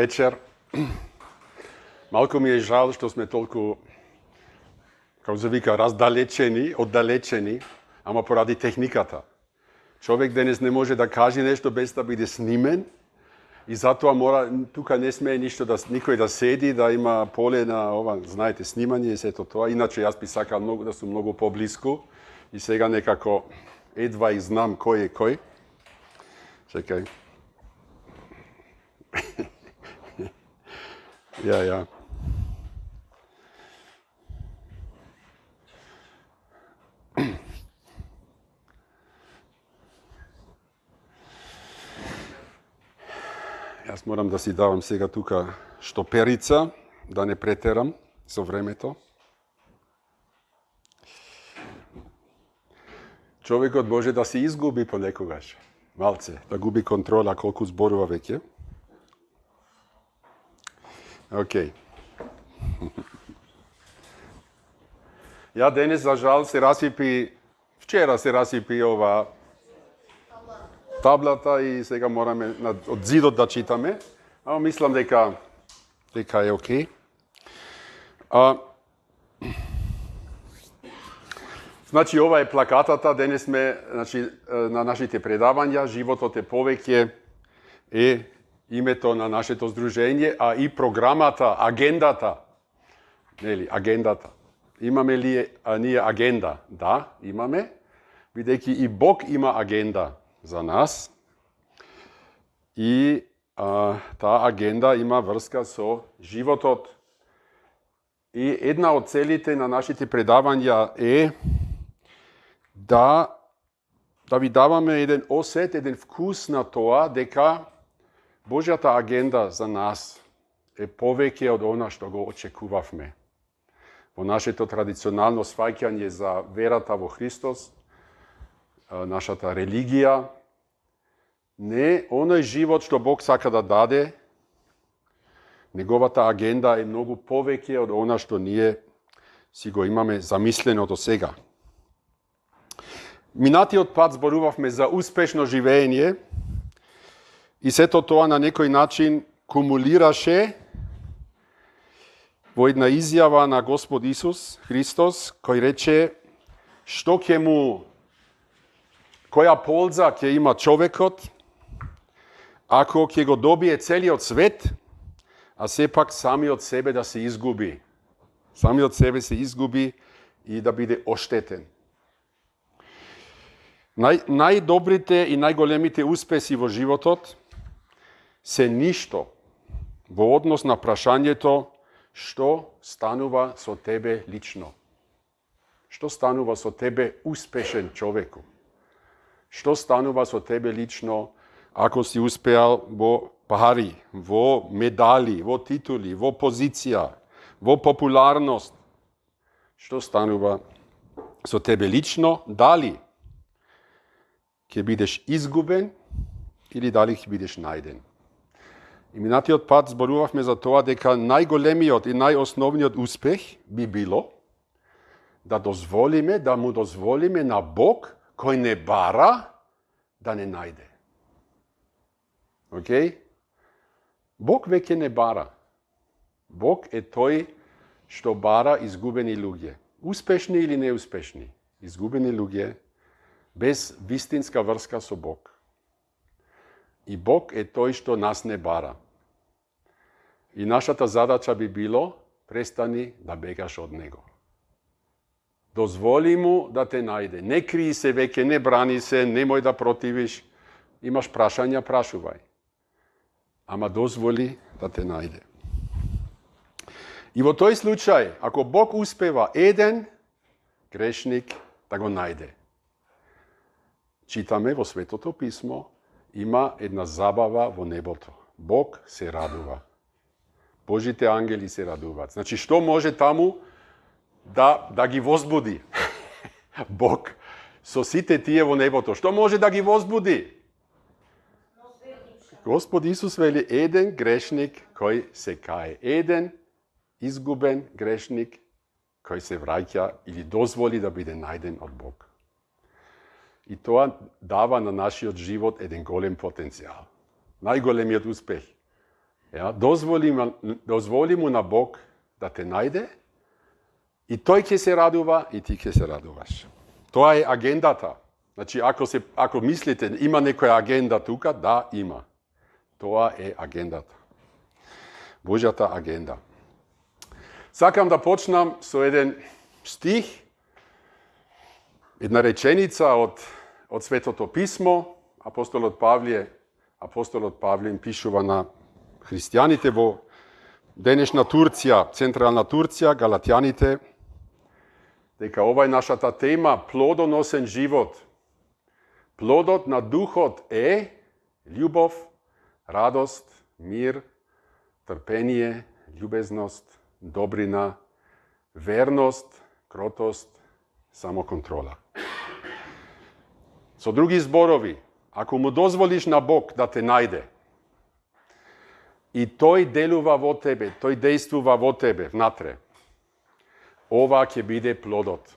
вечер. Малку ми е жал што сме толку, како се вика, оддалечени, ама поради техниката. Човек денес не може да каже нешто без да биде снимен и затоа мора, тука не смее ништо никој да седи, да има поле на ова, знаете, снимање и сето тоа. Иначе јас би сакал да сум многу поблиску и сега некако едва и знам кој е кој. Чекај. Ја. Јас морам да си давам сега тука штоперица, да не претерам со времето. Човекот може да се изгуби понекогаш, малце, да губи контрола колку зборува веќе. Океј. Ја денес, за жал, вчера се расипи ова таблата и сега мораме од зидот да читаме. Ама мислам дека е окей. Значи, ова е плакатата, денес сме на нашите предавања, животот е повеќе е името на нашето здружение, а и програмата, агендата. Нели, агендата. Имаме ли ние агенда? Да, имаме, бидејќи и Бог има агенда за нас. И таа агенда има врска со животот. И една од целите на нашите предавања е да ви даваме еден осет, еден вкус на тоа дека Божјата агенда за нас е повеќе од она што го очекувавме. Во нашето традиционално сваќање за верата во Христос, нашата религија, не оној живот што Бог сака да даде, неговата агенда е многу повеќе од она што ние си го имаме замислено до сега. Минатиот пат зборувавме за успешно живење и сето тоа на некој начин кумулираше во една изјава на Господ Исус Христос, кој рече која полза ќе има човекот ако ќе го добие целиот свет, а сепак самиот себе да се изгуби. Самиот себе се изгуби и да биде оштетен. Најдобрите и најголемите успеси во животот се ништо во однос на прашањето што станува со тебе лично. Што станува со тебе успешен човеку? Што станува со тебе лично ако си успеал во пари, во медали, во титули, во позиција, во популарност? Што станува со тебе лично? Дали ќе бидеш изгубен или дали ќе бидеш најден? И минатиот пат зборувавме за тоа дека најголемиот и најосновниот успех би било да му дозволиме на Бог, кој не бара, да не најде. Океј? Бог веќе не бара. Бог е тој што бара изгубени луѓе. Успешни или неуспешни. Изгубени луѓе без вистинска врска со Бог. И Бог е тој што нас не бара. И нашата задача би било, престани да бегаш од Него. Дозволи му да те најде. Не крии се веќе, не брани се, немој да противиш. Имаш прашања, прашувај. Ама дозволи да те најде. И во тој случај, ако Бог успева еден грешник да го најде, читаме во Светото Писмо, има една забава во небото. Бог се радува. Божите ангели се радуваат. Значи, што може таму да ги возбуди? Бог со сите тие во небото. Што може да ги возбуди? Господ Исус вели еден грешник кој се кае. Еден изгубен грешник кој се враќа или дозволи да биде најден од Бог. И тоа дава на нашиот живот еден голем потенцијал. Најголемиот успех Ja, дозволи му на Бог да те најде и тој ќе се радува и ти ќе се радуваш. Тоа е агендата. Значи, ако мислите, има некоја агенда тука, да, има. Тоа е агендата. Божјата агенда. Сакам да почнам со еден стих, една реченица од Светото писмо. Апостолот Павле им пишува на христијаните во денешна Турција, централна Турција, галатјаните, дека ова е нашата тема, плодоносен живот. Плодот на духот е љубов, радост, мир, трпение, љубезност, добрина, верност, кротост, самоконтрола. Со други зборови, ако му дозволиш на Бог да те најде и тој делува во тебе, тој действува во тебе, внатре, ова ќе биде плодот.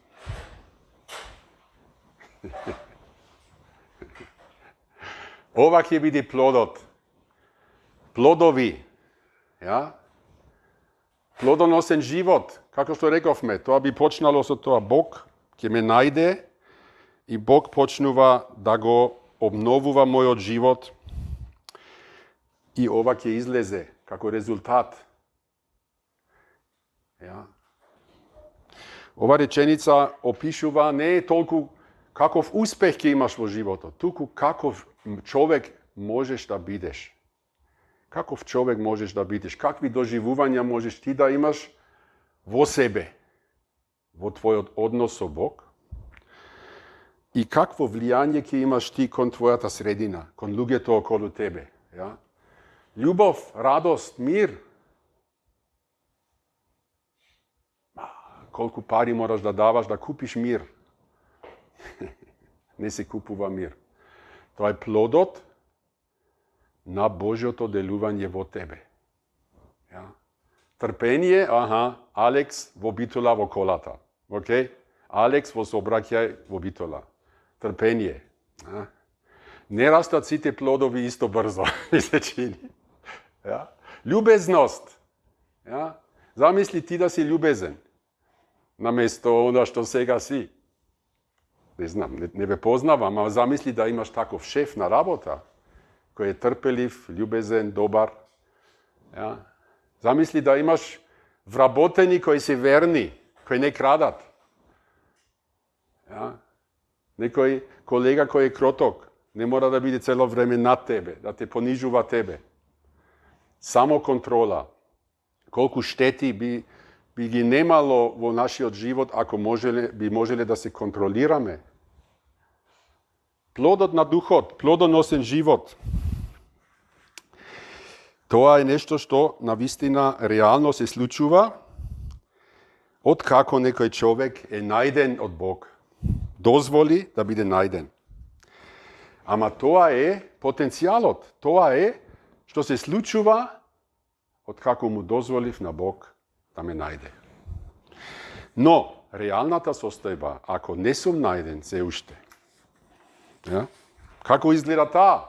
Ова ќе биде плодот. Плодови. Ja? Плодоносен живот. Како што рековме, тоа би почнало со тоа. Бог ќе ме најде и Бог почнува да го обновува мојот живот и ова ќе излезе како резултат. Ja? Ова реченица опишува не е толку каков успех ќе имаш во животот, туку каков човек можеш да бидеш. Каков човек можеш да бидеш, какви доживувања можеш ти да имаш во себе, во твојот однос со Бог и какво влијание ќе имаш ти кон твојата средина, кон луѓето околу тебе. Ja? Љубов, радост, мир. Колку пари мораш да даваш да купиш мир. Не се купува мир. Тоа е плодот на Божјото делување во тебе. Ja? Трпение, Алекс во битола во колата. Океј? Алекс во сообраќај во битола. Трпение. Ja? Не растат сите плодови исто брзо, ми се чини. Ja? Љубезност. Ja? Замисли ти да си љубезен. Наместо она што сега си. Не знам, не ве познавам, ама замисли да имаш таков шеф на работа, кој е трпелив, љубезен, добар. Ja? Замисли да имаш вработени кои се верни, кои не крадат. Ja? Некој колега кој е кроток, не мора да биде цело време над тебе, да те понижува тебе. Само контрола. Колку штети би ги немало во нашиот живот ако би можеле да се контролираме. Плодот на духот, плодоносен живот. Тоа е нешто што навистина реално се случува од како некој човек е најден од Бог. Дозволи да биде најден. Ама тоа е потенцијалот. Тоа е што се случува од како му дозволив на Бог да ме најде. Но, реалната состојба, ако не сум најден се уште, ja? Како изгледа таа?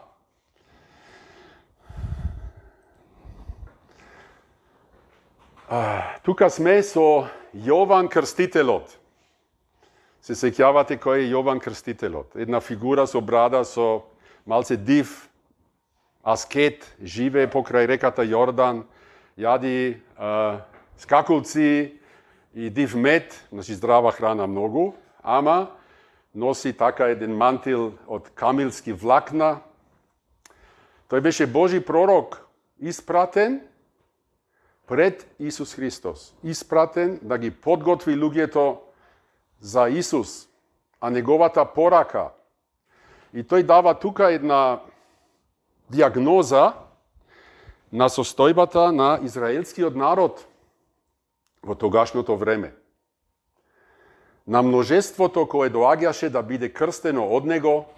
Тука сме со Јован Крстителот. Се сеќавате кој е Јован Крстителот? Една фигура со брада, со малце див, аскет, живее покрај реката Јордан, јади скакулци и див мед, значи здрава храна многу, ама носи така еден мантил од камилски влакна. Тој беше Божи пророк, испратен пред Исус Христос. Испратен да ги подготви луѓето за Исус, а неговата порака. И тој дава тука една диагноза на состојбата на израелскиот народ во тогашното време. На множеството кое доаѓаше да биде крстено од него,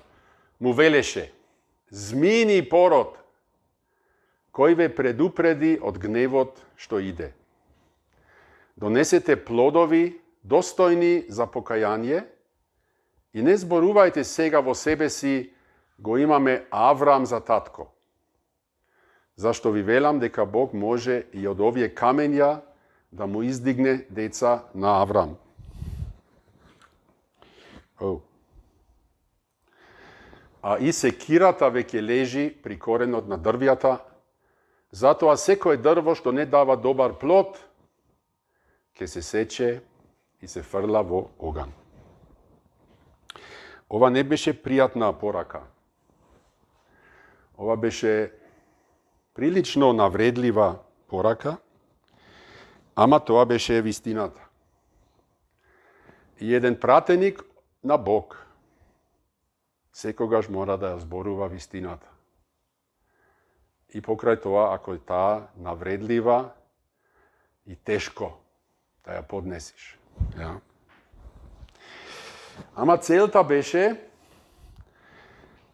му велеше: змиини пород, кој ве предупреди од гневот што иде. Донесете плодови достојни за покаяние и не зборувајте сега во себе си: го имаме Аврам за татко. Зашто ви велам дека Бог може и од овие камења да му издигне деца на Аврам. А и секирата веќе лежи при коренот на дрвјата, затоа секој дрво што не дава добар плод, ќе се сече и се фрла во оган. Ова не беше пријатна порака. Ова беше прилично навредлива порака, ама тоа беше вистината. И еден пратеник на Бог секогаш мора да ја зборува вистината. И покрај тоа, ако е таа навредлива и тешко да ја поднесиш. Ja. Ама целта беше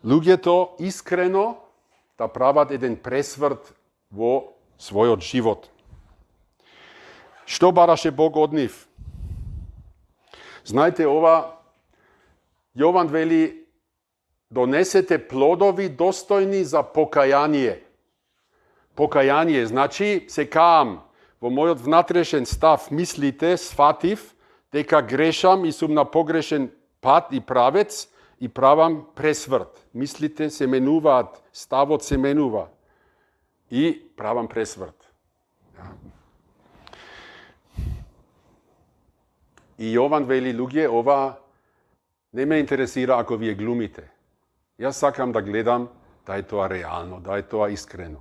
луѓето искрено да прават еден пресврт во својот живот. Што бараше Бог од нив? Знаете, ова Јован вели: донесете плодови достојни за покаяние. Покаяние значи се каам во мојот внатрешен став, мислите, сватив дека грешам и сум на погрешен пат и правец и правам пресврт. Мислите се менуваат, ставот се менува и правам пресврт. И Јован вели: луѓе, ова не ме интересира ако вие глумите. Јас сакам да гледам да е тоа реално, да е тоа искрено.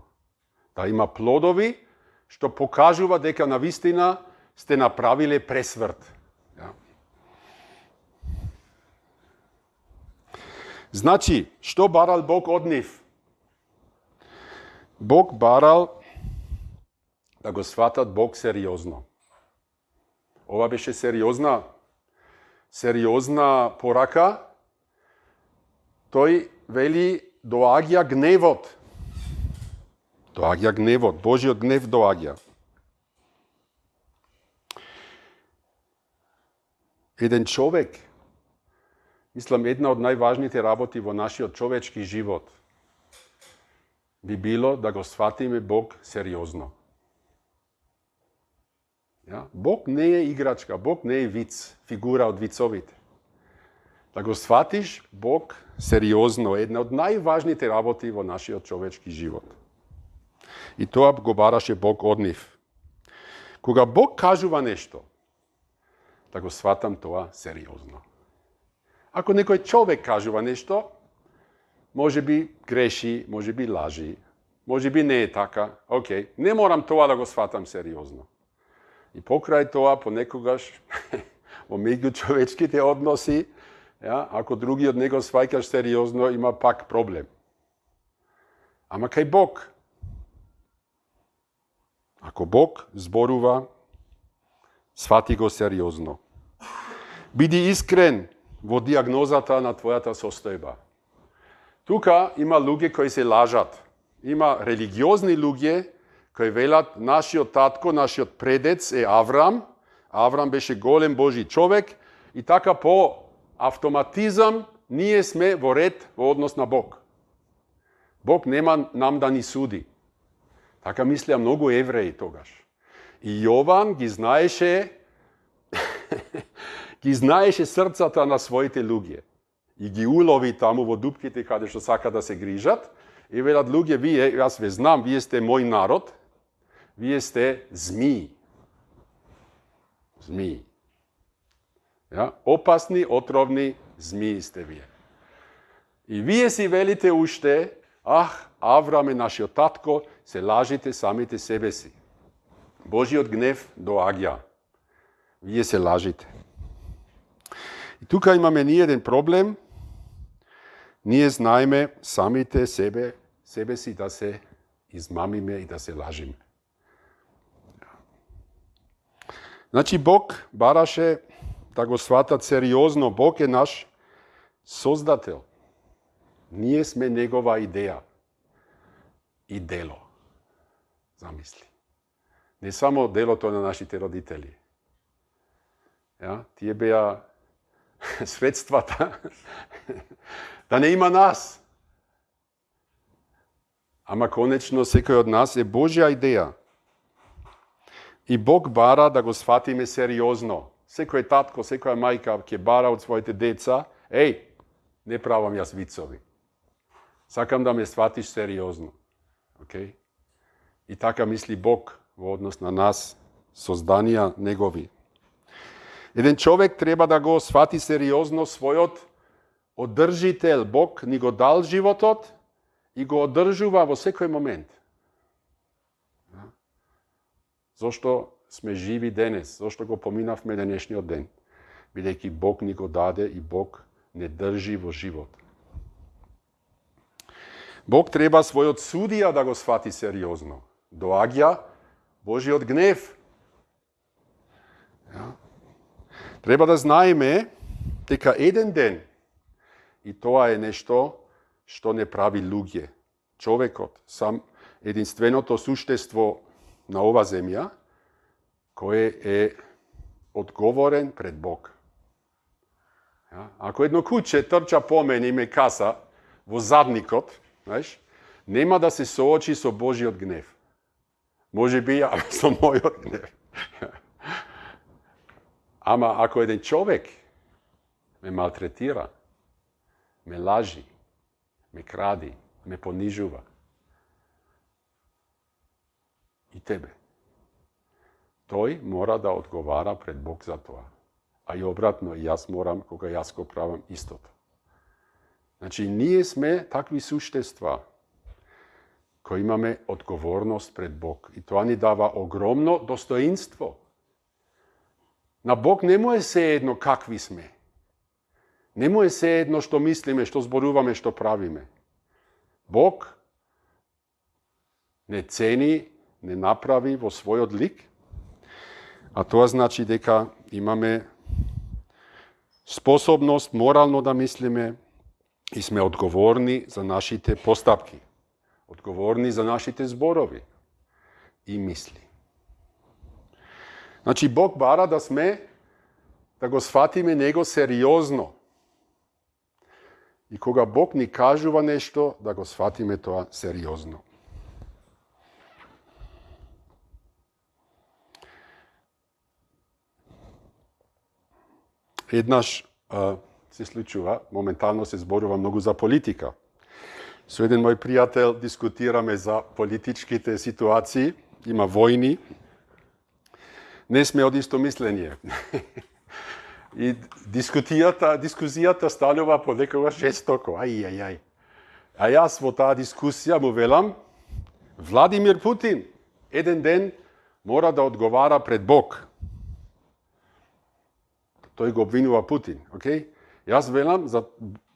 Да има плодови што покажува дека навистина сте направиле пресврт. Значи, што барал Бог од нив? Бог барал да го сватат Бог сериозно. Ова беше сериозна порака. Тој вели: доаѓа гневот. Доаѓа гневот, Божиот гнев доаѓа. Еден човек, мислам, една од најважните работи во нашиот човечки живот би било да го сватиме Бог сериозно. Бог не е играчка, Бог не е виц, фигура од вицовите. Да го сватиш Бог сериозно е една од најважните работи во нашиот човечки живот. И тоа го бараше Бог од нив. Кога Бог кажува нешто, да го сватам тоа сериозно. Ако некој човек кажува нешто, може би греши, може би лажи, може би не е така, окей, не морам тоа да го сватам сериозно. И покрај тоа, понекогаш, во меѓучовечките односи, ако другиот не го сваќаш сериозно, има пак проблем. Ама кај Бог, ако Бог зборува, свати го сериозно. Биди искрен во диагнозата на твојата состојба. Тука има луѓе кои се лажат. Има религиозни луѓе кои велат: нашиот татко, нашиот предец е Аврам. Аврам беше голем Божи човек и така по автоматизам ние сме во ред во однос на Бог. Бог нема нам да ни суди. Така мислеа многу евреи тогаш. И Јован ги знаеше срцата на своите луѓе. И ги улови таму во дупките каде што сака да се грижат. И велат: луѓе, вие, јас ве знам, вие сте мој народ, вие сте змии. Змии. Опасни, отровни змии сте вие. И вие си велите уште: Аврам е нашиот татко, се лажите самите себе си. Божиот гнев доаѓа. Вие се лажите. И тука имаме ние еден проблем. Ние знаеме самите себе си да се измамиме и да се лажиме. Значи Бог бараше да го сватат сериозно. Бог е наш создател. Ние сме негова идеја и дело. Замисли. Не само делото на нашите родители. Тие беа средствата да не има нас. Ама конечно секој од нас е Божја идеја. И Бог бара да го сватиме сериозно. Секој татко, секоја мајка ќе бара од своите деца, не правам јас вицови. Сакам да ме сватиш сериозно. Okay? И така мисли Бог во однос на нас, созданија негови. Еден човек треба да го свати сериозно својот одржител. Бог ни го дал животот и го одржува во секој момент. Зошто сме живи денес? Зошто го поминавме денешниот ден? Бидејќи Бог ни го даде и Бог не држи во живот. Бог треба својот судија да го свати сериозно. Доаѓа Божиот гнев. Треба да знаеме дека еден ден, и тоа е нешто што не прави луѓе, човекот, сам единственото суштество на ова земја, кој е одговорен пред Бог. Ако едно куче трча по мене и ме каса во задникот, знаеш, нема да се соочи со Божиот гнев. Може би со мојот гнев. Ама ако еден човек ме малтретира, ме лажи, ме кради, ме понижува, и тебе, тој мора да одговара пред Бог за тоа. А и обратно, и јас морам, кога јас го правам истото. Значи, ние сме такви суштества, кои имаме одговорност пред Бог. И тоа ни дава огромно достоинство. На Бог не му е се едно какви сме. Не му е се едно што мислиме, што зборуваме, што правиме. Бог не цени, не направи во својот лик, а тоа значи дека имаме способност морално да мислиме и сме одговорни за нашите постапки, одговорни за нашите зборови и мисли. Значи, Бог бара да го сватиме Него сериозно. И кога Бог ни кажува нешто, да го сватиме тоа сериозно. Еднаш се случува, моментално се зборува многу за политика. Со еден мој пријател дискутираме за политичките ситуации, има војни, не сме од исто мислење. И дискусијата станува понекогаш жестоко. Ај. А јас во таа дискусија му велам, Владимир Путин еден ден мора да одговара пред Бог. Тој го обвинува Путин, окей? Јас велам,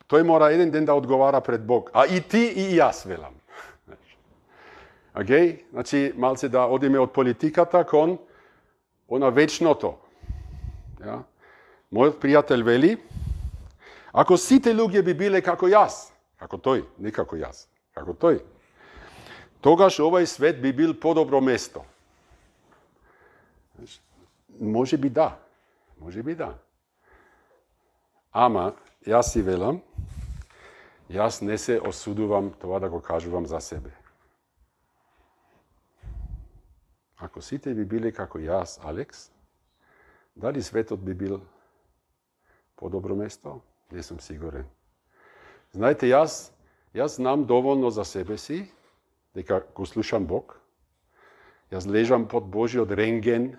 тој мора еден ден да одговара пред Бог. А и ти и јас велам. Окей? Значи, малце да одиме од политиката кон она вечното. Ja? Мојот пријател вели, ако сите луѓе би биле како јас, како тој, не како јас, како тој, тогаш овој свет би бил подобро место. Може би да. Ама, јас си велам, јас не се осудувам тоа да го кажувам за себе. Ако сите би биле како јас, Алекс, дали светот би бил подобро место? Не сум сигурен. Знаете, јас знам доволно за себе си, дека го слушам Бог. Јас лежам под Божиот рентген.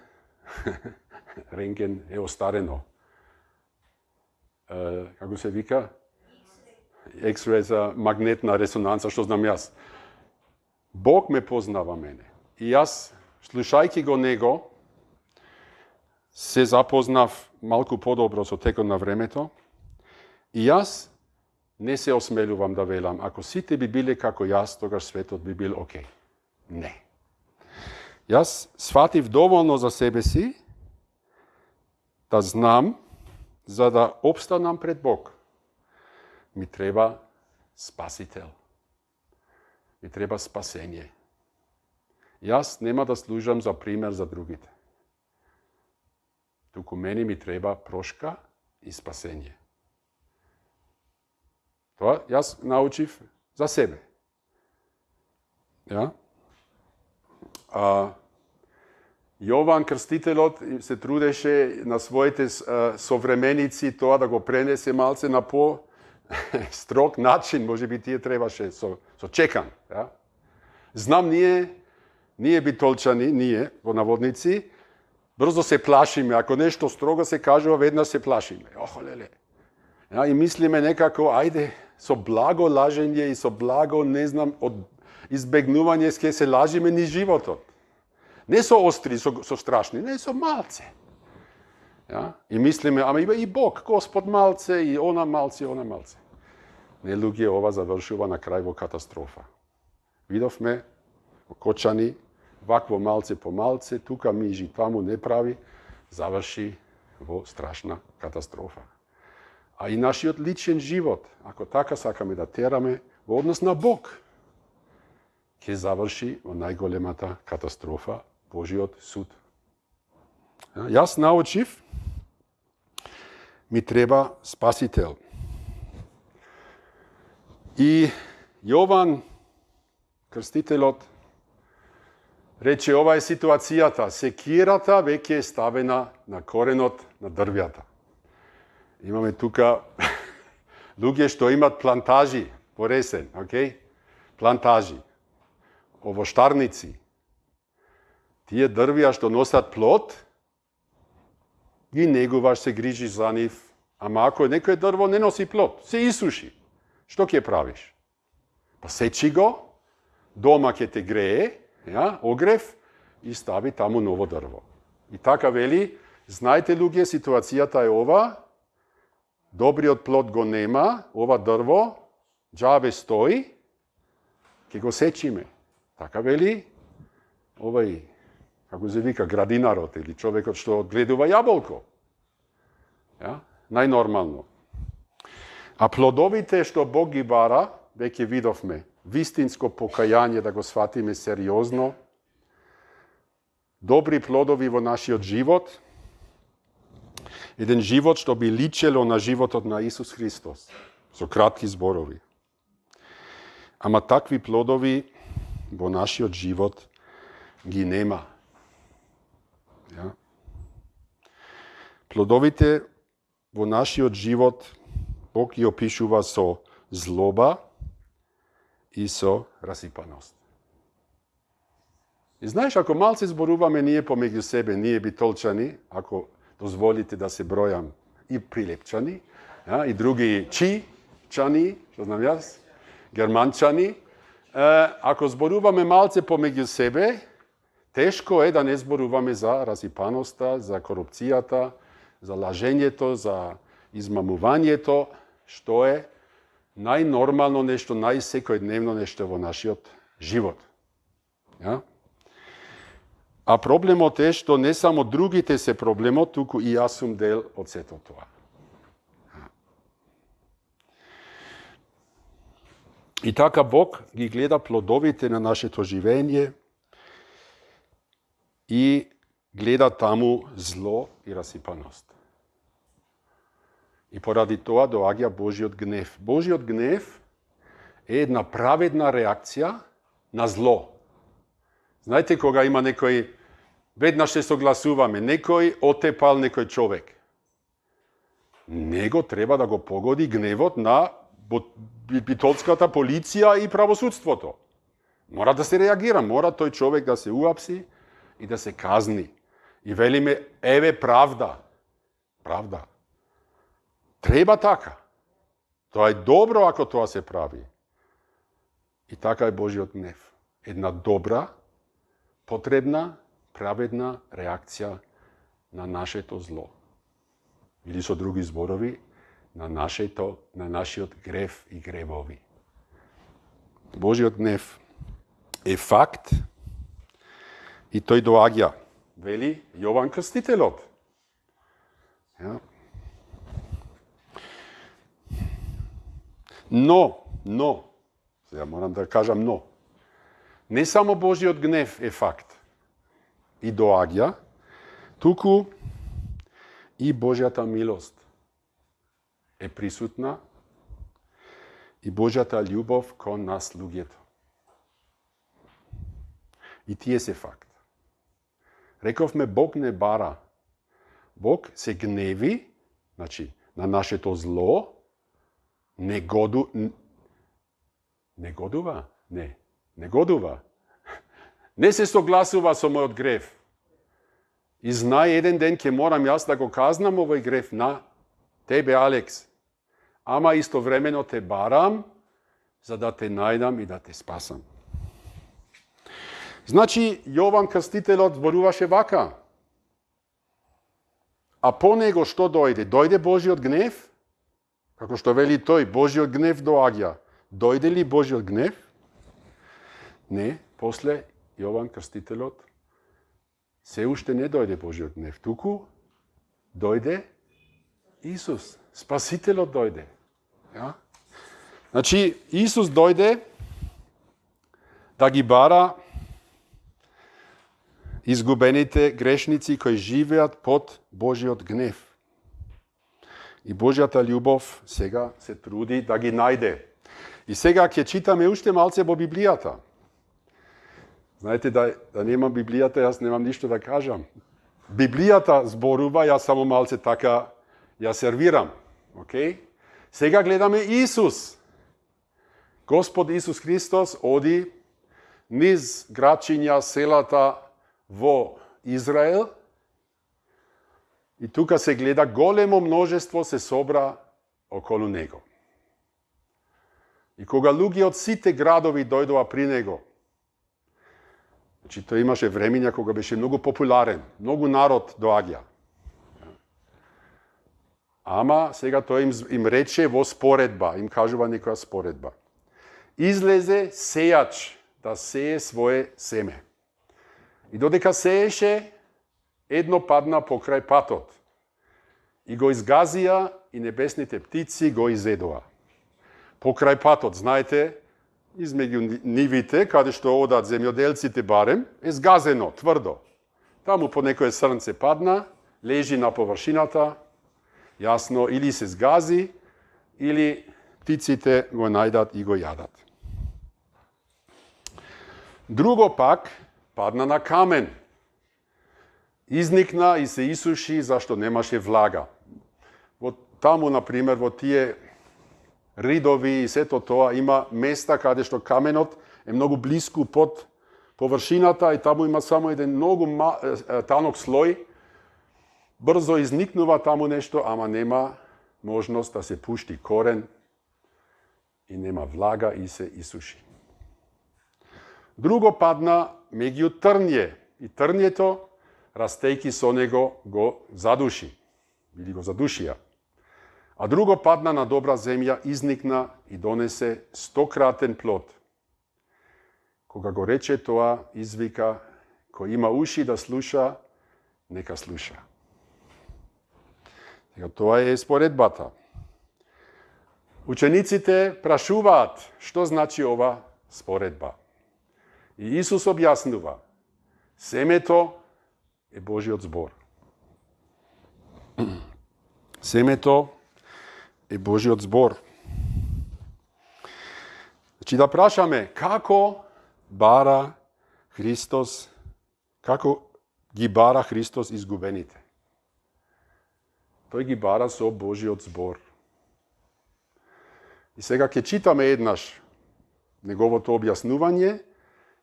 Рентген е остарено. Како се вика? X-ray за магнетна резонанца, што знам јас. Бог ме познава мене. И јас, слушајќи го Него, се запознав малку подобро со текот на времето. И јас не се осмелувам да велам, ако сите би биле како јас, тогаш светот би бил окей. Не. Јас сватив доволно за себе си, да знам, за да обстанам пред Бог, ми треба спасител. Ми треба спасение. Јас нема да служам за пример за другите. Туку мене ми треба прошка и спасение. Тоа јас научив за себе. Ja? Јован Крстителот се трудеше на своите современици тоа да го пренесе малце на по-строг начин, може би тие требаше со чекан. Ja? Знам, ние битолчани, ние, во наводници, брзо се плашиме. Ако нешто строго се кажува, веднаш се плашиме. Охолеле. Ja, и мислиме некако, ајде, со благо лажење и со благо, не знам, од избегнување ке се лажиме ни животот. Не со остри, со страшни, не со малце. Ja? И мислиме, ама има и Бог, Господ малце, и она малце, и она малце. Не, луѓе, ова завршува на крај во катастрофа. Видовме, Кочани, вакво малце по малце, тука мижи, таму не прави, заврши во страшна катастрофа. А и нашиот личен живот, ако така сакаме да тераме, во однос на Бог, ќе заврши во најголемата катастрофа, Божиот суд. Јас научив, ми треба спасител. И Јован Крстителот рече, ова е ситуацијата, секирата веќе е ставена на коренот на дрвјата. Имаме тука луѓе што имат плантажи по ресен, окей? Плантажи, овоштарници. Тие дрвја што носат плод, ги негуваш, се грижиш за нив, ама ако некој дрво не носи плод, се исуши. Што ќе правиш? Па сечи го, дома ќе те грее, ја, огрев и стави таму ново дрво. И така вели, знаете луѓе, ситуацијата е ова, добриот плод го нема, ова дрво, џабе стои, ќе го сечиме. Така вели, овај, како се вика, градинарот или човекот што одгледува јаболко. Ja? Најнормално. А плодовите што Бог ги бара, веќе видовме, вистинско покаяние, да го сватиме сериозно, добри плодови во нашиот живот, еден живот што би личело на животот на Исус Христос, со кратки зборови. Ама такви плодови во нашиот живот ги нема. Ja? Плодовите во нашиот живот Бог ги опишува со злоба и со расипаност. И знаеш, ако малце зборуваме ние помеѓу себе, ние битолчани, ако дозволите да се бројам и прилепчани, ja, и други чани, што знам јас, германчани, ако зборуваме малце помеѓу себе, тешко е да не зборуваме за расипаноста, за корупцијата, за лажењето, за измамувањето, што е најнормално нешто, најсекојдневно нешто во нашиот живот. Ja? А проблемот е што не само другите се проблемот, туку и јас сум дел од сето тоа. И така Бог ги гледа плодовите на нашето живење и гледа таму зло и расипаност. И поради тоа доаѓа Божиот гнев. Божиот гнев е една праведна реакција на зло. Знаете, кога има некој, веднаш се согласуваме, некој отепал некој човек. Него треба да го погоди гневот на битолската полиција и правосудството. Мора да се реагира, мора тој човек да се уапси и да се казни. И велиме, еве правда. Правда. Треба така. Тоа е добро ако тоа се прави. И така е Божиот гнев. Една добра, потребна, праведна реакција на нашето зло. Или со други зборови, на нашиот грев и гревови. Божиот гнев е факт и тој доаѓа, вели Јован Крстителот. Ja. Но, сега морам да кажам но, не само Божиот гнев е факт и доаѓа, туку и Божјата милост е присутна и Божјата љубов кон нас луѓето. И тие се факт. Рековме, Бог не бара. Бог се гневи, значи, на нашето зло, негодува. Не се согласува со мојот грев. И знае, еден ден ќе морам јас да го казнам овој грев на тебе, Алекс. Ама истовремено те барам, за да те најдам и да те спасам. Значи, Јован Крстителот зборуваше вака. А по него што дојде? Дојде Божиот гнев? Како што вели тој, Божиот гнев доаѓа. Дојде ли Божиот гнев? Не, после Јован Крстителот се уште не дојде Божиот гнев. Туку дојде Исус, Спасителот дојде. Ja? Значи, Исус дојде да ги бара изгубените грешници кои живеат под Божиот гнев. И Божјата љубов сега се труди да ги најде. И сега ќе читаме уште малце во Библијата. Знаете, да немам Библијата, јас немам ништо да кажам. Библијата зборува, јас само малце така ја сервирам. Okay? Сега гледаме Исус. Господ Исус Христос оди низ градчиња, селата во Израел. И тука се гледа големо множество се собра околу него. И кога луѓе од сите градови дојдоа при него, значи тој имаше времења кога беше многу популарен, многу народ доаѓа. Ама сега тој им рече во споредба, им кажува некоја споредба. Излезе сејач да сее свое семе. И додека сееше, едно падна покрај патот. И го изгазија и небесните птици го изедоа. Покрај патот, знаете, измеѓу нивите, каде што одат земјоделците барем, е згазено, тврдо. Таму по некое срнце падна, лежи на површината, јасно, или се згази, или птиците го најдат и го јадат. Друго пак падна на камен. Изникна и се исуши зашто немаше влага. Таму, например, во тие ридови и сето тоа има места каде што каменот е многу блиску под површината и таму има само еден многу танок слој. Брзо изникнува таму нешто, ама нема можност да се пушти корен и нема влага и се исуши. Друго падна меѓу трње и трњето, растејки со него, го задуши или го задушија. А друго падна на добра земја, изникна и донесе 100-кратен плод. Кога го рече тоа, извика, кој има уши да слуша, нека слуша. Тоа е споредбата. Учениците прашуваат што значи ова споредба. И Исус објаснува, семето е Божиот збор. Семето е Божиот збор. Значи да прашаме како бара Христос, како ги бара Христос изгубените. Тој ги бара со Божиот збор. И сега ќе читаме еднаш неговото објаснување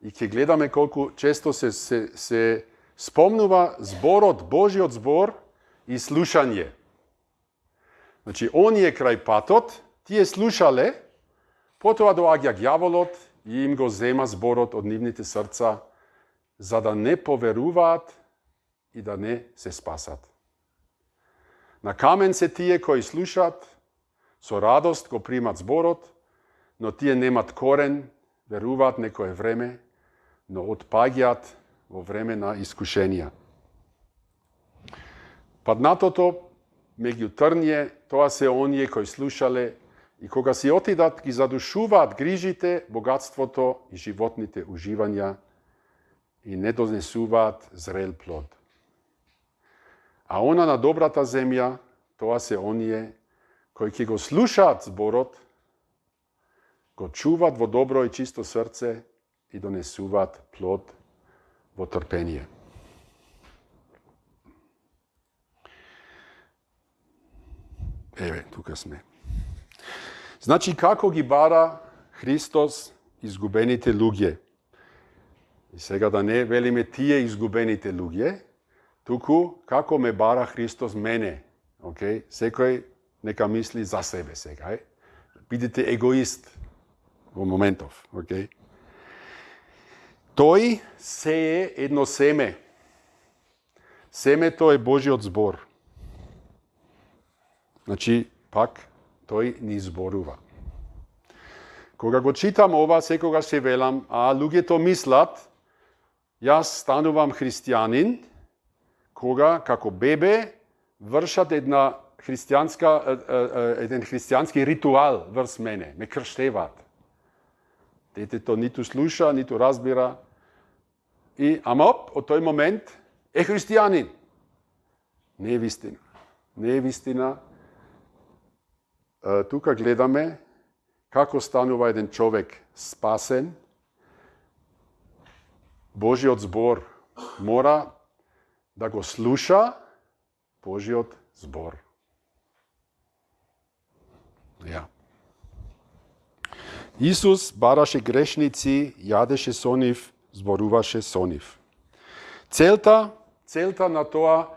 и ќе гледаме колку често се спомнува зборот, Божиот збор и слушање. Значи, оние крај патот, тие слушале, потоа доаѓа ѓаволот и им го зема зборот од нивните срца, за да не поверуваат и да не се спасат. На камен се тие кои слушаат, со радост го примат зборот, но тие немат корен, веруваат некое време, но отпаѓаат во време на искушенија. Паднатото меѓу трње, тоа се оние кои слушале и кога си отидат ги задушуваат грижите, богатството и животните уживања и не донесуваат зрел плод. А она на добрата земја, тоа се оние кои ќе го слушаат зборот, го чуваат во добро и чисто срце и донесуваат плод во трпение. Еве, тука сме. Значи, како ги бара Христос изгубените луѓе? И сега да не велиме тие изгубените луѓе, туку како ме бара Христос мене. Okay? Секој нека мисли за себе сега. Бидете егоист во моментов. Okay? Тој сее едно семе. Семето е Божиот збор. Значи, пак, тој ни зборува. Кога го читам ова, секогаш се велам, луѓето мислат, јас станувам христијанин, кога, како бебе, вршат еден христијански ритуал врз мене, ме крштеваат. Детето ниту слуша, ниту разбира. Ама од тој момент е христијанин. Не е вистина. Не е вистина. Тука гледаме како станува еден човек спасен. Божиот збор мора да го слуша Божиот збор. Исус бараше грешници, јадеше со нив, зборуваше со нив. Целта на тоа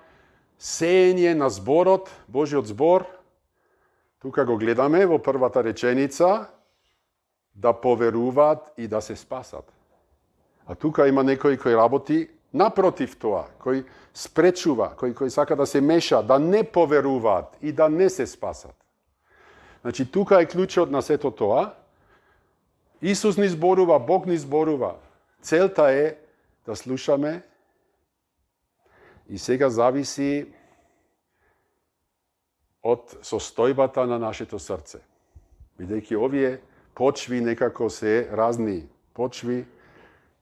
сеење на зборот, Божиот збор, тука го гледаме во првата реченица, да поверуваат и да се спасат. А тука има некој кој работи напротив тоа, кој спречува, кој сака да се меша, да не поверуваат и да не се спасат. Значи, тука е клучот на сето тоа. Исус ни зборува, Бог ни зборува. Целта е да слушаме и сега зависи од состојбата на нашето срце. Бидејќи овие почви некако се разни почви,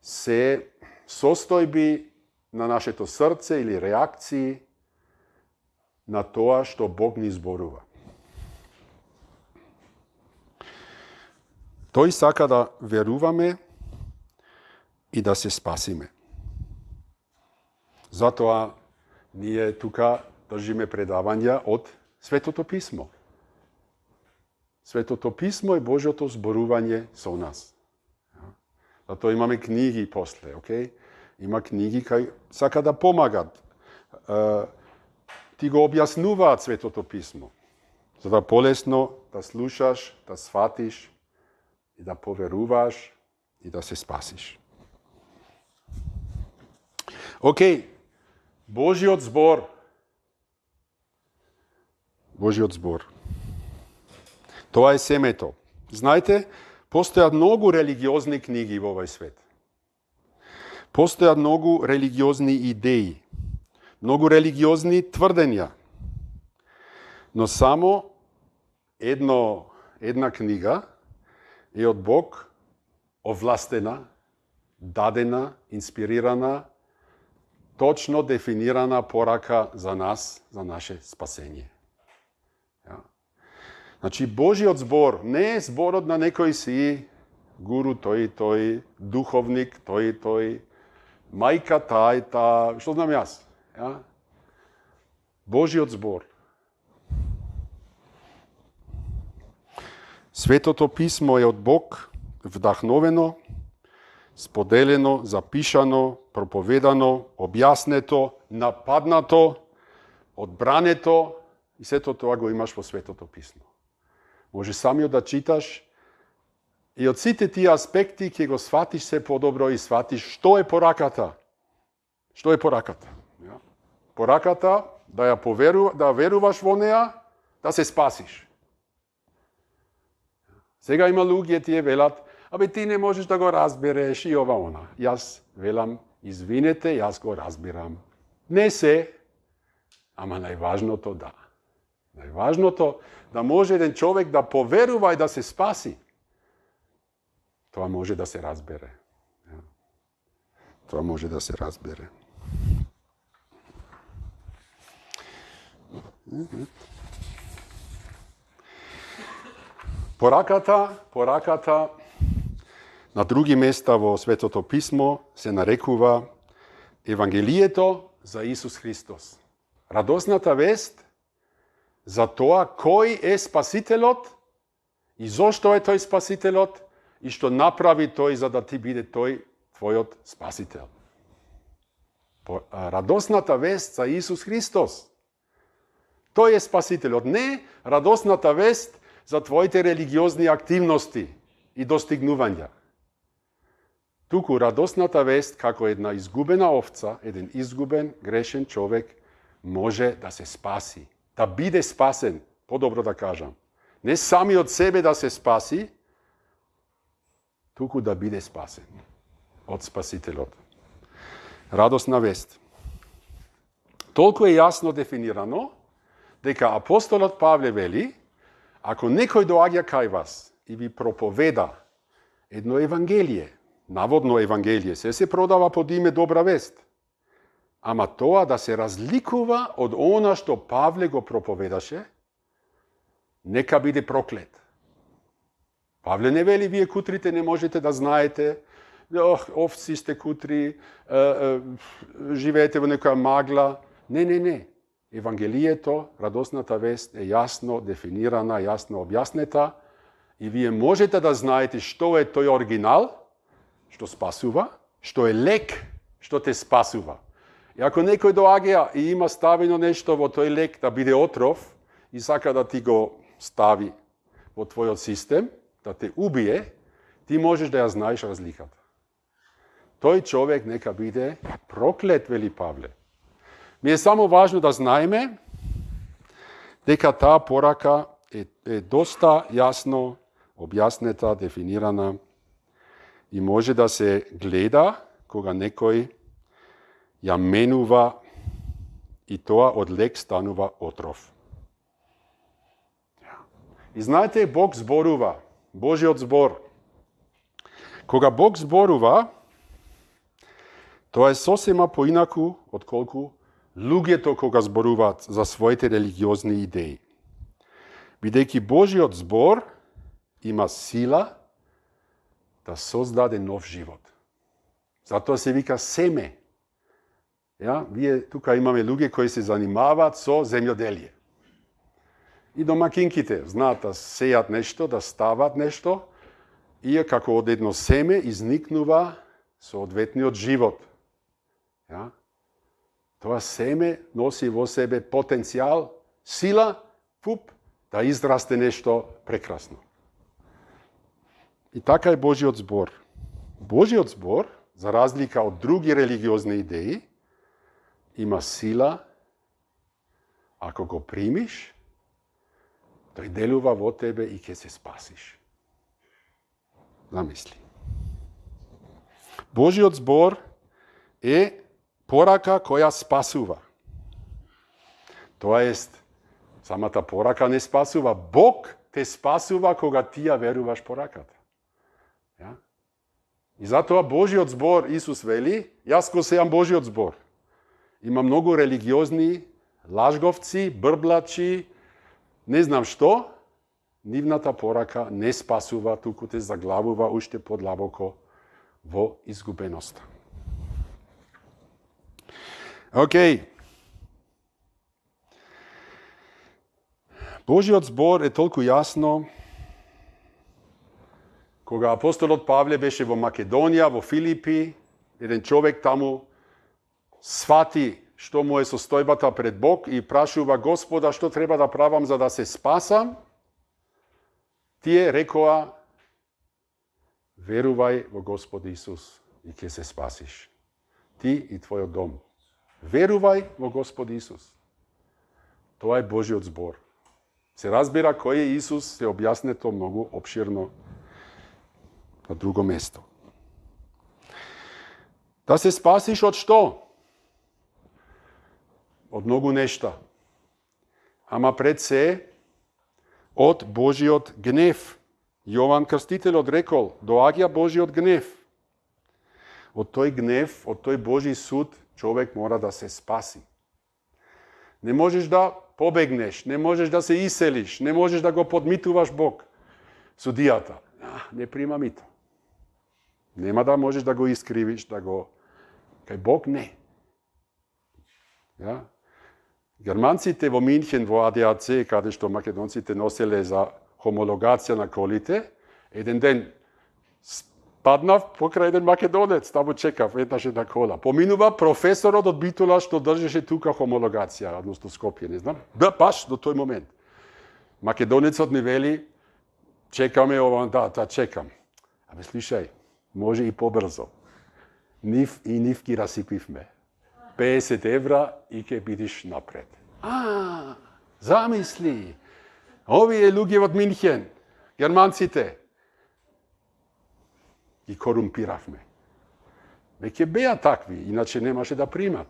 се состојби на нашето срце или реакции на тоа што Бог ни зборува. Тој сака да веруваме и да се спасиме. Затоа ние тука држиме предавања од Светото Писмо. Светото Писмо е Божјото зборување со нас. Затоа имаме книги после, окей? Има книги кај сака да помагат. Ти го објаснуваат Светото Писмо. За да полесно да слушаш, да сватиш и да поверуваш и да се спасиш. Окей, Божиот збор. Божиот збор. Тоа е семето. Знаете, постојат многу религиозни книги во овој свет. Постојат многу религиозни идеи, многу религиозни тврдења. Но само една книга е од Бог овластена, дадена, инспирирана, точно дефинирана порака за нас, за наше спасение. Значи, Божиот збор не е зборот на некој си гуру, тој, духовник, тој, мајка та, што знам јас. Божиот збор. Светото Писмо е од Бог, вдахновено, споделено, запишано, проповедано, објаснето, нападнато, одбрането, и сето тоа го имаш во Светото Писмо. Може самиот да читаш и од сите тие аспекти ќе го сватиш се подобро и сватиш што е пораката. Што е пораката? Пораката да веруваш во неа, да се спасиш. Сега има луѓе тие велат, ти не можеш да го разбереш и ова она. Јас велам, извинете, јас го разбирам. Не се, ама најважното да. Најважното да може еден човек да поверува и да се спаси. Тоа може да се разбере. Тоа може да се разбере. Пораката на други места во Светото Писмо се нарекува Евангелието за Исус Христос. Радосната вест за тоа кој е Спасителот и зошто е тој Спасителот и што направи тој за да ти биде тој твојот Спасител. Радосната вест за Исус Христос. Тој е Спасителот. Не радосната вест за твоите религиозни активности и достигнувања. Туку радосната вест како една изгубена овца, еден изгубен, грешен човек може да се спаси, да биде спасен, подобро да кажам. Не сами од себе да се спаси, туку да биде спасен од Спасителот. Радосна вест. Толку е јасно дефинирано дека апостолот Павле вели, ако некој доаѓа кај вас и ви проповеда едно евангелие, наводно евангелие, се продава под име добра вест, ама тоа да се разликува од она што Павле го проповедаше, нека биде проклет. Павле не вели, вие кутрите не можете да знаете, овци сте кутри, живеете во некоја магла. Не. Евангелието, радосната вест е јасно дефинирана, јасно објаснета и вие можете да знаете што е тој оригинал, што спасува, што е лек, што те спасува. И ако некој доаѓа и има ставено нешто во тој лек да биде отров и сака да ти го стави во твојот систем, да те убие, ти можеш да ја знаеш разликата. Тој човек нека биде проклет, вели Павле. Ми е само важно да знаеме дека таа порака е доста јасно објаснета, дефинирана и може да се гледа кога некој ја менува и тоа од лек станува отров. И знаете, Бог зборува, Божиот збор. Кога Бог зборува, тоа е сосема поинаку отколку луѓето кога зборуваат за своите религиозни идеи. Бидејќи Божиот збор има сила да создаде нов живот. Затоа се вика семе. Вие тука имаме луѓе кои се занимаваат со земјоделие. И домакинките знаат да сејат нешто, да стават нешто, и како од едно семе изникнува соодветниот живот. Тоа семе носи во себе потенцијал, сила, да израсте нешто прекрасно. И така е Божиот збор. Божиот збор, за разлика од други религиозни идеи, има сила, ако го примиш, тој делува во тебе и ќе се спасиш. Замисли. Божиот збор е порака која спасува. Тоа ест, самата порака не спасува. Бог те спасува кога ти ја веруваш пораката. И затоа Божиот збор, Исус вели, јас го сеам Божиот збор. Има многу религиозни лажговци, брблачи, не знам што, нивната порака не спасува, туку те заглавува уште подлабоко во изгубеноста. Океј. Божиот збор е толку јасно. Кога апостолот Павле беше во Македонија, во Филипи, еден човек таму свати што му е состојбата пред Бог и прашува Господа што треба да правам за да се спасам, тие рекоа, верувај во Господ Исус и ќе се спасиш. Ти и твојот дом. Верувај во Господ Исус. Тоа е Божиот збор. Се разбира кој е Исус, се објаснето многу обширно на друго место. Да се спасиш од што? Од многу нешта. Ама пред се од Божиот гнев. Јован Крстителот рекол, доаѓа Божиот гнев. Од тој гнев, од тој Божи суд, човек мора да се спаси. Не можеш да побегнеш, не можеш да се иселиш, не можеш да го подмитуваш Бог. Судијата, не прима мито. Нема да можеш да го искривиш, да го... Кај Бог не. Ja? Германците во Минхен, во АДАЦ, каде што македонците носеле за хомологација на колите, еден ден паднав покрај еден македонец, таму чекав, еднаш една кола. Поминува професорот од Битола што држеше тука хомологација, односно Скопје, не знам. Да, баш до тој момент. Македонецот ми вели, чекаме ова, да, чекам. Абе, слушај, може и побрзо. Нив ги расипивме. 50 евра и ќе бидиш напред. Замисли. Овие луѓе од Минхен, германците, ги корумпиравме. Веќе беа такви, иначе немаше да примат.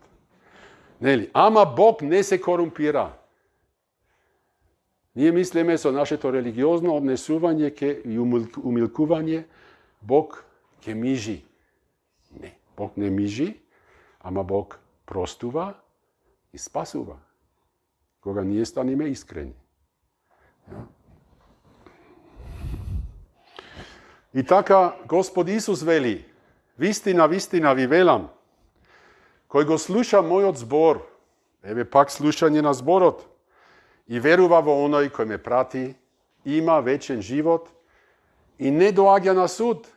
Нели? Ама Бог не се корумпира. Ние мислиме со нашето религиозно однесување и умилкување, Бог ќе мижи. Не, Бог не мижи, ама Бог простува и спасува, кога ние станеме искрени. И така Господ Исус вели, вистина, вистина ви велам, кој го слуша мојот збор, еве пак слушање на зборот, и верува во оној кој ме прати, има вечен живот и не доаѓа на суд,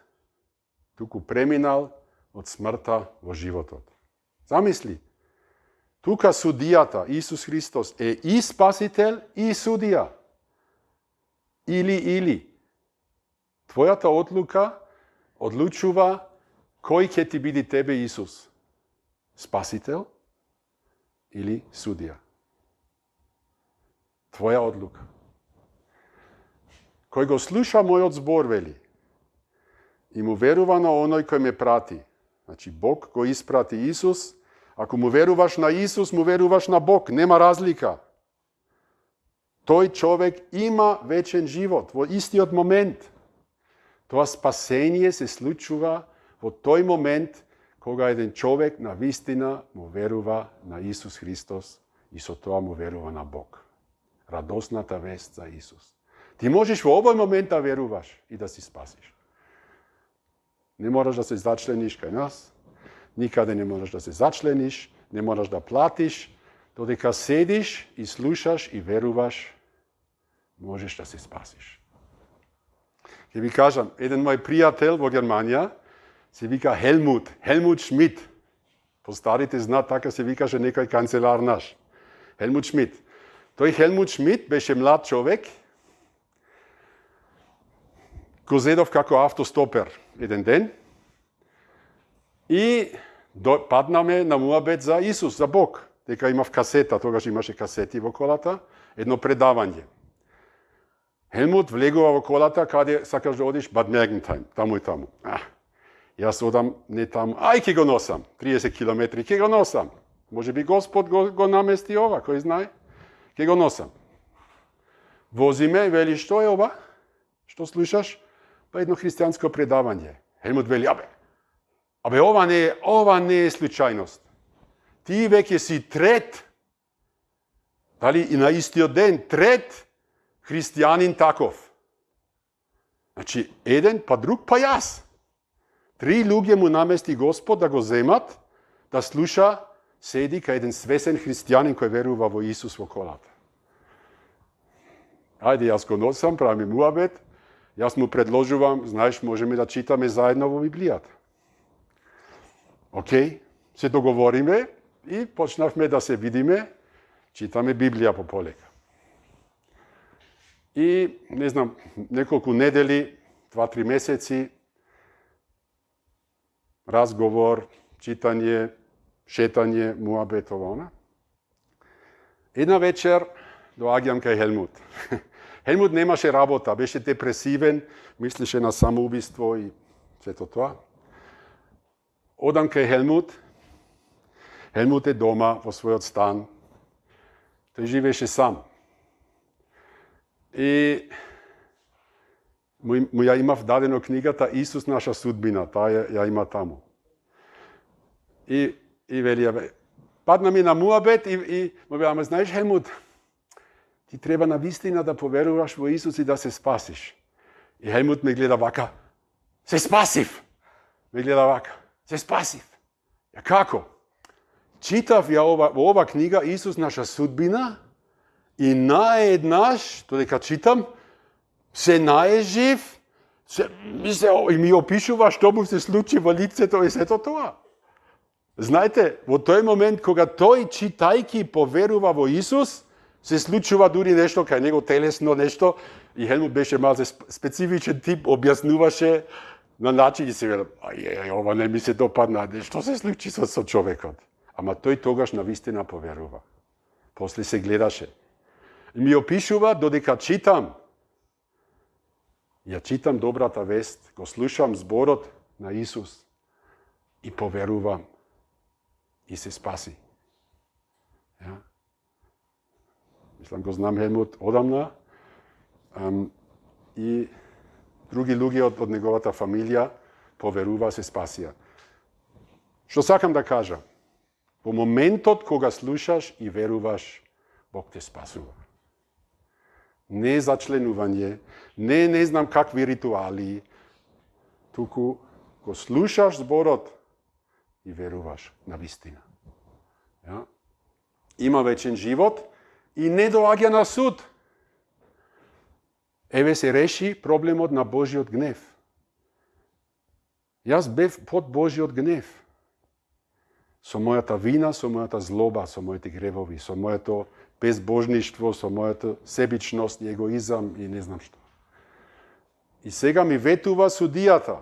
туку преминал од смртта во животот. Замисли, тука судијата, Исус Христос, е и спасител и судија. Или. Твојата одлука одлучува кој ќе ти биде тебе Исус. Спасител или судија. Твоја одлука. Кој го слуша мојот збор, вели, и му верува на оној кој ме прати. Значи, Бог го испрати Исус. Ако му веруваш на Исус, му веруваш на Бог. Нема разлика. Тој човек има вечен живот во истиот момент. Тоа спасение се случува во тој момент кога еден човек на вистина му верува на Исус Христос и со тоа му верува на Бог. Радосната вест за Исус. Ти можеш во овој момент да веруваш и да си спасиш. Не мораш да се зачлениш кај нас, никаде не можеш да се зачлениш, не мораш да платиш, додека седиш и слушаш и веруваш, можеш да се спасиш. Ќе ви кажам, еден мој пријател во Германија се вика Хелмут Шмидт. По старите знаат, така се викаше некој канцелар наш. Хелмут Шмидт. Тој Хелмут Шмидт беше млад човек. Го зедов како автостопер еден ден и паднаме на муабет за Исус, за Бог. Дека имав касета, тогаш имаше касети во колата, едно предавање. Хелмут влегува во колата, каде сакаш да одиш, Бад Мергентайм, таму и таму. Јас одам не таму, ќе го носам, 30 километри, ќе го носам. Може би Господ го намести ова, кој знае, ќе го носам. Возиме, вели, што е ова? Што слушаш? Па едно христијанско предавање. Хелмут вели, ова не е случајност. Ти веќе си трет, дали и на истиот ден, трет христијанин таков. Значи, еден, па друг, па јас. 3 луѓе му намести Господ да го земат, да слуша, седи кај еден свесен христијанин кој верува во Исус во колата. Ајде, јас го носам, правиме муабет, јас му предложувам, знаеш, можеме да читаме заедно во Библијата. Океј, се договориме и почнавме да се видиме, читаме Библија по полека. И, не знам, неколку недели, 2-3 месеци, разговор, читање, шетање, муабет, ова. Една вечер доаѓам кај Хелмут. Хелмут немаше работа, беше депресивен, мислеше на самоубиство и сето тоа. Одам кај Хелмут. Хелмут е дома во својот стан. Тој живееше сам. И му ја имав дадено книгата Исус наша судбина, таа ја има таму. И вели, падна ми на муабет и му вели, знаеш, Хелмут, ти треба на вистина да поверуваш во Исус и да се спасиш. И Хелмут ме гледа вака, се спасив! Ме гледа вака, се спасив! Ја како? читав ја во ова книга Исус наша судбина и наеднаш, додека читам, се наежив, и ми опишува што му се случи во лицето и сето тоа. Знаете, во тој момент кога тој читајки поверува во Исус, се случува дури нешто кај него телесно нешто и Хелмут беше малце специфичен тип, објаснуваше на начин и се вела, ова не ми се допадна, што се случи со човекот? Ама тој тогаш навистина поверува. После се гледаше. И ми опишува додека читам. Ја читам добрата вест, го слушам зборот на Исус и поверувам. И се спаси. Ja? Мислам, го знам Хелмут одамна. И други луѓе од неговата фамилија поверува, се спасија. Што сакам да кажам? Во моментот кога слушаш и веруваш, Бог те спасува. Не зачленување, не знам какви ритуали, туку го слушаш зборот и веруваш на вистина. Ja? Има вечен живот и не доаѓа на суд. Еве се реши проблемот на Божиот гнев. Јас бев под Божиот гнев. Со мојата вина, со мојата злоба, со моите гревови, со моето безбожништво, со мојата себичност и егоизам и не знам што. И сега ми ветува судијата.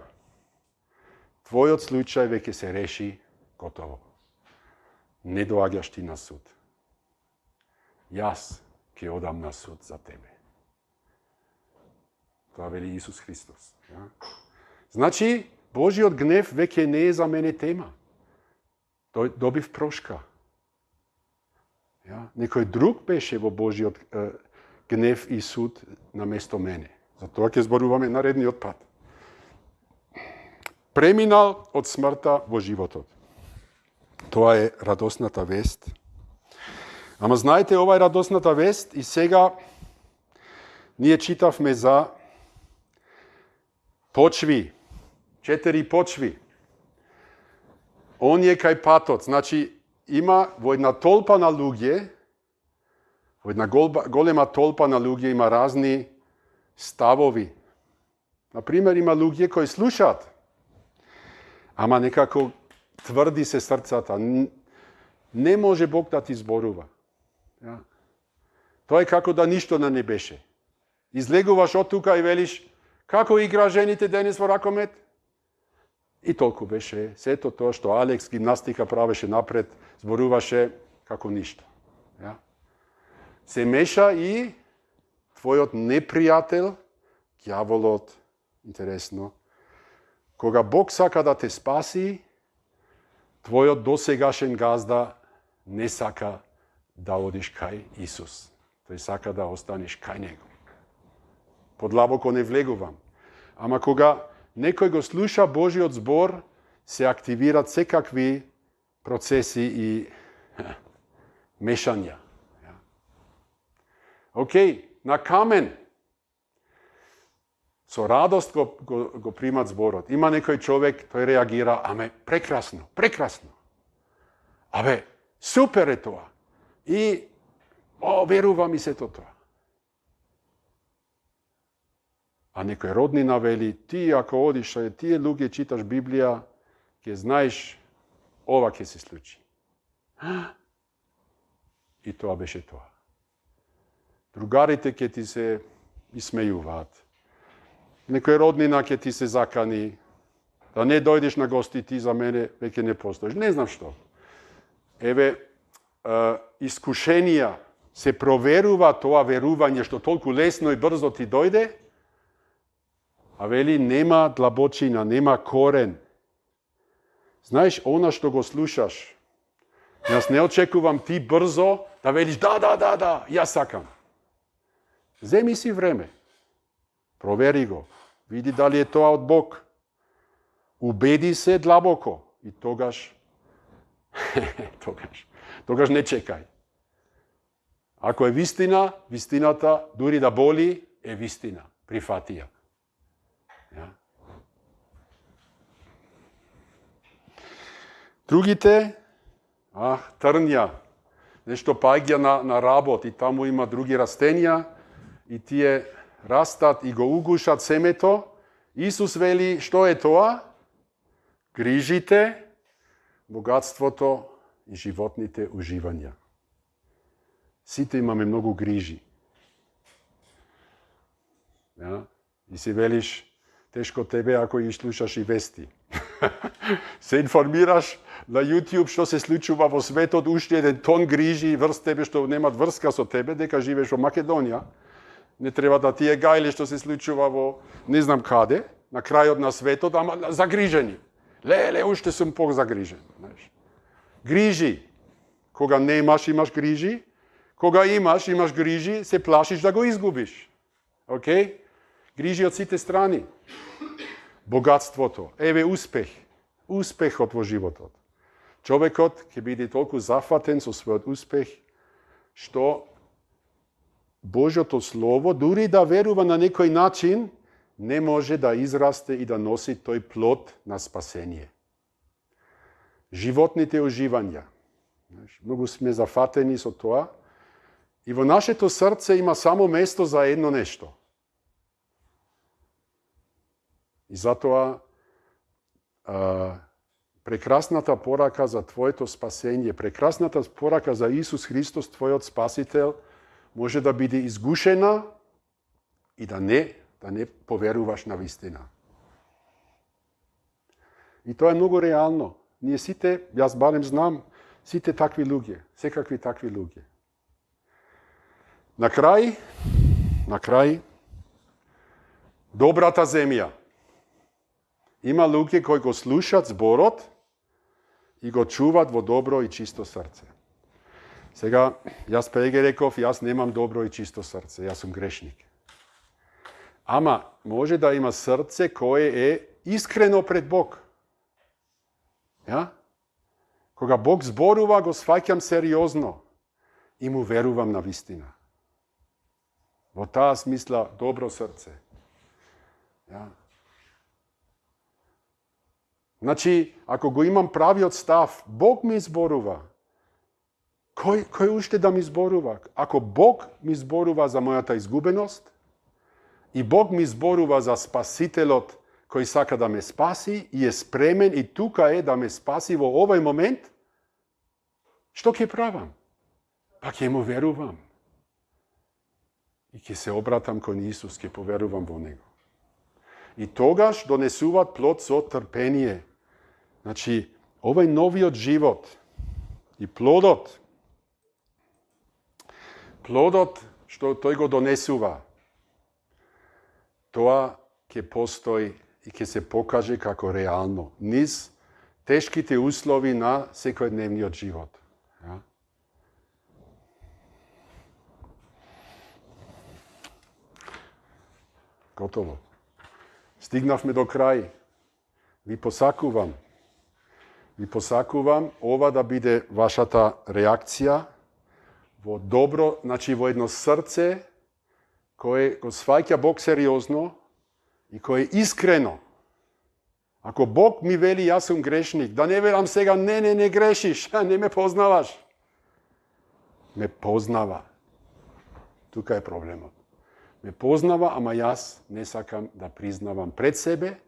Твојот случај веќе се реши, готово. Не доаѓаш ти на суд. Јас ќе одам на суд за тебе. Тоа вели Исус Христос. Ja? Значи, Божиот гнев веќе не е за мене тема. Тој добив прошка. Ja? Некој друг беше во Божиот гнев и суд на место мене. Затоа ќе зборуваме наредниот пат. Преминал од смртта во животот. Тоа е радосната вест. Ама знаете, ова е радосната вест и сега ние читавме за почви. 4 почви. Оние кај патот. Значи, има во една толпа на луѓе, во една голема толпа на луѓе има разни ставови. Например, има луѓе кои слушаат, ама некако тврди се срцата. Не може Бог да ти зборува. Ja. Тоа е како да ништо не беше. Излегуваш од тука и велиш, како игра жените денес во ракомет? И толку беше. Сето тоа што Алекс гимнастика правеше напред, зборуваше како ништо. Ja. Се меша и твојот непријател, ѓаволот, интересно, кога Бог сака да те спаси, твојот досегашен газда не сака да одиш кај Исус. Тој сака да останеш кај Него. Подлабоко не влегувам. Ама кога некој го слуша Божиот збор, се активират секакви процеси и мешања. Океј, на камен. Со радост го примат зборот. Има некој човек, тој реагира, аме, прекрасно, прекрасно. Абе, супер е тоа. И, верувам и сето тоа. А некој роднина вели, ти ако одиш, тие луѓе читаш Библија, ќе знаеш, ова ќе се случи. И тоа беше тоа. Другарите ќе ти се исмејуваат. Некој роднина ќе ти се закани, да не дојдеш на гости, ти за мене веќе не постоиш. Не знам што. Еве, искушенија, се проверува тоа верување што толку лесно и брзо ти дојде, а вели нема длабочина, нема корен. Знаеш, она што го слушаш, јас не очекувам ти брзо да велиш да, јас сакам. Земи си време, провери го, види дали е тоа од Бог. Убеди се длабоко и тогаш не чекај. Ако е вистина, вистината, дури да боли, е вистина. Прифати ја. Ja. Другите, трња, нешто паѓа на работ и таму има други растенија и тие растат и го угушат семето. Исус вели, што е тоа? Грижите, богатството и животните уживања. Сите имаме многу грижи. Ja? И си велиш, тешко тебе ако и слушаш и вести. Се информираш на YouTube што се случува во светот, уште еден тон грижи врз тебе што немат врска со тебе, дека живееш во Македонија. Не треба да ти е гајле што се случува во не знам каде, на крајот на светот, ама загрижени. Леле, уште сум загрижен. Грижи. Кога немаш, имаш грижи. Кога имаш грижи, се плашиш да го изгубиш. Океј? Грижи од сите страни. Богатството. Еве успех. Успехот во животот. Човекот ќе биде толку зафатен со својот успех, што Божјото Слово, дури да верува на некој начин, не може да израсте и да носи тој плод на спасение. Животните уживања. Многу сме зафатени со тоа. И во нашето срце има само место за едно нешто. И затоа прекрасната порака за твоето спасение, прекрасната порака за Исус Христос, твојот Спасител, може да биде изгушена и да не поверуваш на вистина. И тоа е многу реално. Ние сите, јас барем знам, сите такви луѓе, секакви такви луѓе. На крај, добрата земја. Има луѓе кои го слушат зборот и го чуват во добро и чисто срце. Сега, јас преге реков, јас немам добро и чисто срце, јас сум грешник. Ама, може да има срце кое е искрено пред Бог. Ja? Кога Бог зборува, го сваќам сериозно и му верувам на вистина. Во таа смисла добро срце. Ja? Значи, ако го имам правиот став, Бог ми зборува. Кој уште да ми зборува? Ако Бог ми зборува за мојата изгубеност и Бог ми зборува за Спасителот кој сака да ме спаси и е спремен и тука е да ме спаси во овој момент, што ќе правам? Па ќе му верувам. И ќе се обратам кон Исус, ќе поверувам во Него. И тогаш донесуваат плод со трпение. Значи, овој новиот живот и плодот што тој го донесува, тоа ќе постои и ќе се покаже како реално низ тешките услови на секојдневниот живот. Ja? Готово. Стигнавме до крај. Ви посакувам ова да биде вашата реакција во добро, значи во едно срце кое го сваќа Бог сериозно и кое е искрено. Ако Бог ми вели јас сум грешник, да не велам сега не грешиш, не ме познаваш. Ме познава. Тука е проблемот. Ме познава, ама јас не сакам да признавам пред себе,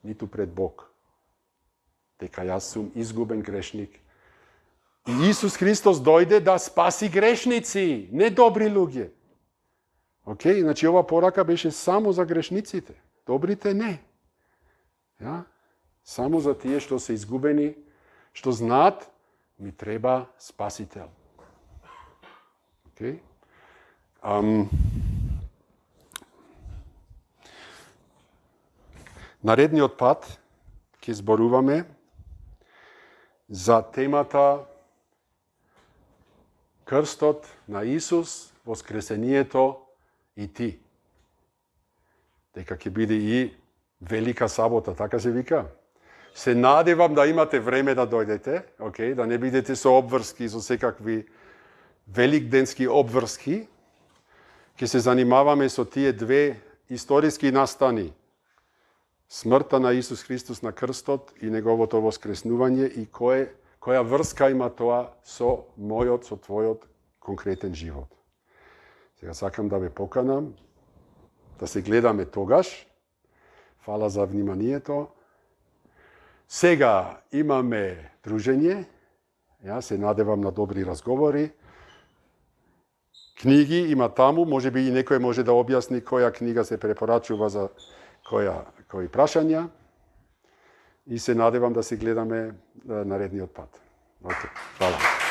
ниту пред Бог. Дека јас сум изгубен грешник. И Исус Христос дојде да спаси грешници, не добри луѓе. Океј, значи ова порака беше само за грешниците. Добрите не. Ja? Само за тие што се изгубени, што знаат, ми треба Спасител. Океј? Наредниот пат ќе зборуваме за темата крстот на Исус, воскресението и ти. Дека ќе биде и Велика сабота, така се вика. Се надевам да имате време да дојдете, океј, да не бидете со обврски, со секакви великденски обврски. Ќе се занимаваме со тие две историски настани. Смртта на Исус Христос на крстот и неговото воскреснување и која врска има тоа со мојот, со твојот конкретен живот. Сега сакам да ве поканам да се гледаме тогаш. Фала за вниманието. Сега имаме дружење. Ја се надевам на добри разговори. Книги има таму, може би и некој може да објасни која книга се препорачува за кои прашања. И се надевам да се гледаме наредниот пат. Фала.